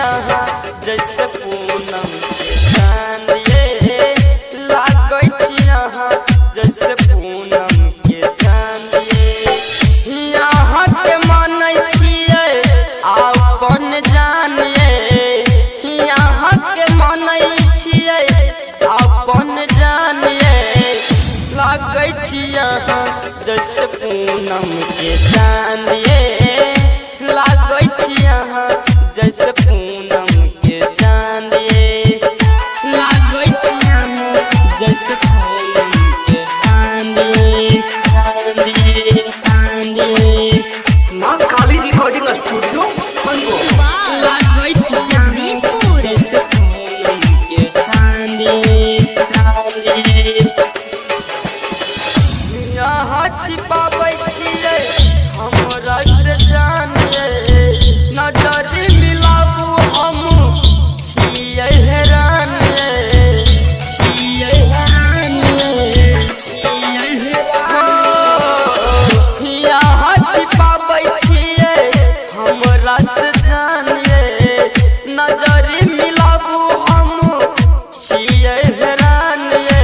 अहाँ जैसे पूनम के चांद ये। लागै छी अहाँ जैसे पूनम के चांद ये। अहाँ के मानै छियै अपन जान ये। अहाँ के मानै छियै अपन जान ये। लागै छी अहाँ जैसे पूनम के चांद ये। लागै छी अहाँ जैसे पूनम के चांद ये। लागै छी अहाँ जैसे पूनम के चांद ये, चांद ये, चांद ये। माँ काली रिकॉर्डिंग स्टूडियो फंगो। लागै छी अहाँ जगदीशपुर। जैसे पूनम के चांद ये, चांद ये। यहाँ छिपाबै छियै हमरा से जानिए। नजर मिलाबू हम छियै हैरान ये, छियै हैरान ये, छियै हैरान। यहाँ छिपाबै छियै हमरा से जानिए। नजर मिलाबू हम छियै हैरान ये।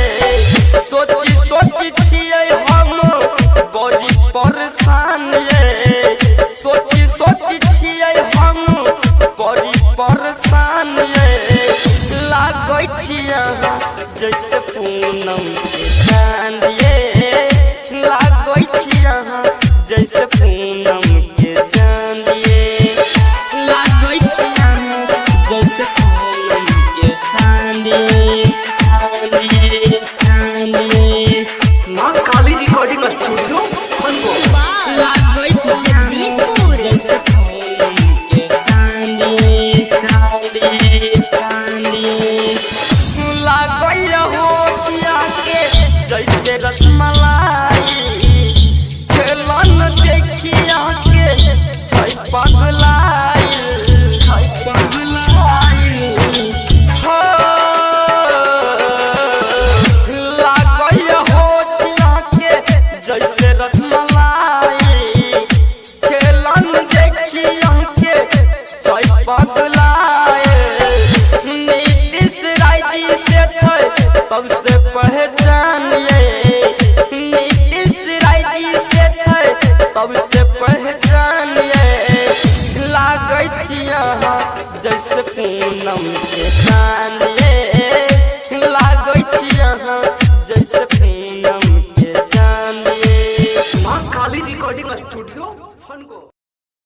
सोची सोची छियै हम बड़ी परेशान ये। सोची सोची छियै हम बड़ी परेशान ये। लागै छी अहाँ जैसे पूनम के चांद ये। लागै छी अहाँ जैसे पूनम के चांद ये। लागै छी अहाँ जैसे पूनम के चांद ये, चांद ये, चांद ये। माँ काली रिकॉर्डिंग स्टूडियो फंगो। लागै छी अहाँ जगदीशपुर। जैसे पूनम के चांद ये, चांद ये, चांद ये। लागै होठिया के जैसे रसमलाई। खेलन देखिया के छै पगलाई, छै पगलाई हो। लागै होठिया के जैसे रसमलाई। खेलन देखिया के छै पगलाई। नीतीश राय जी से छै तब से पहचानिए। नीतीश राय जी से छै तब से पहचानिए। लागै छी अहाँ जैसे पूनम के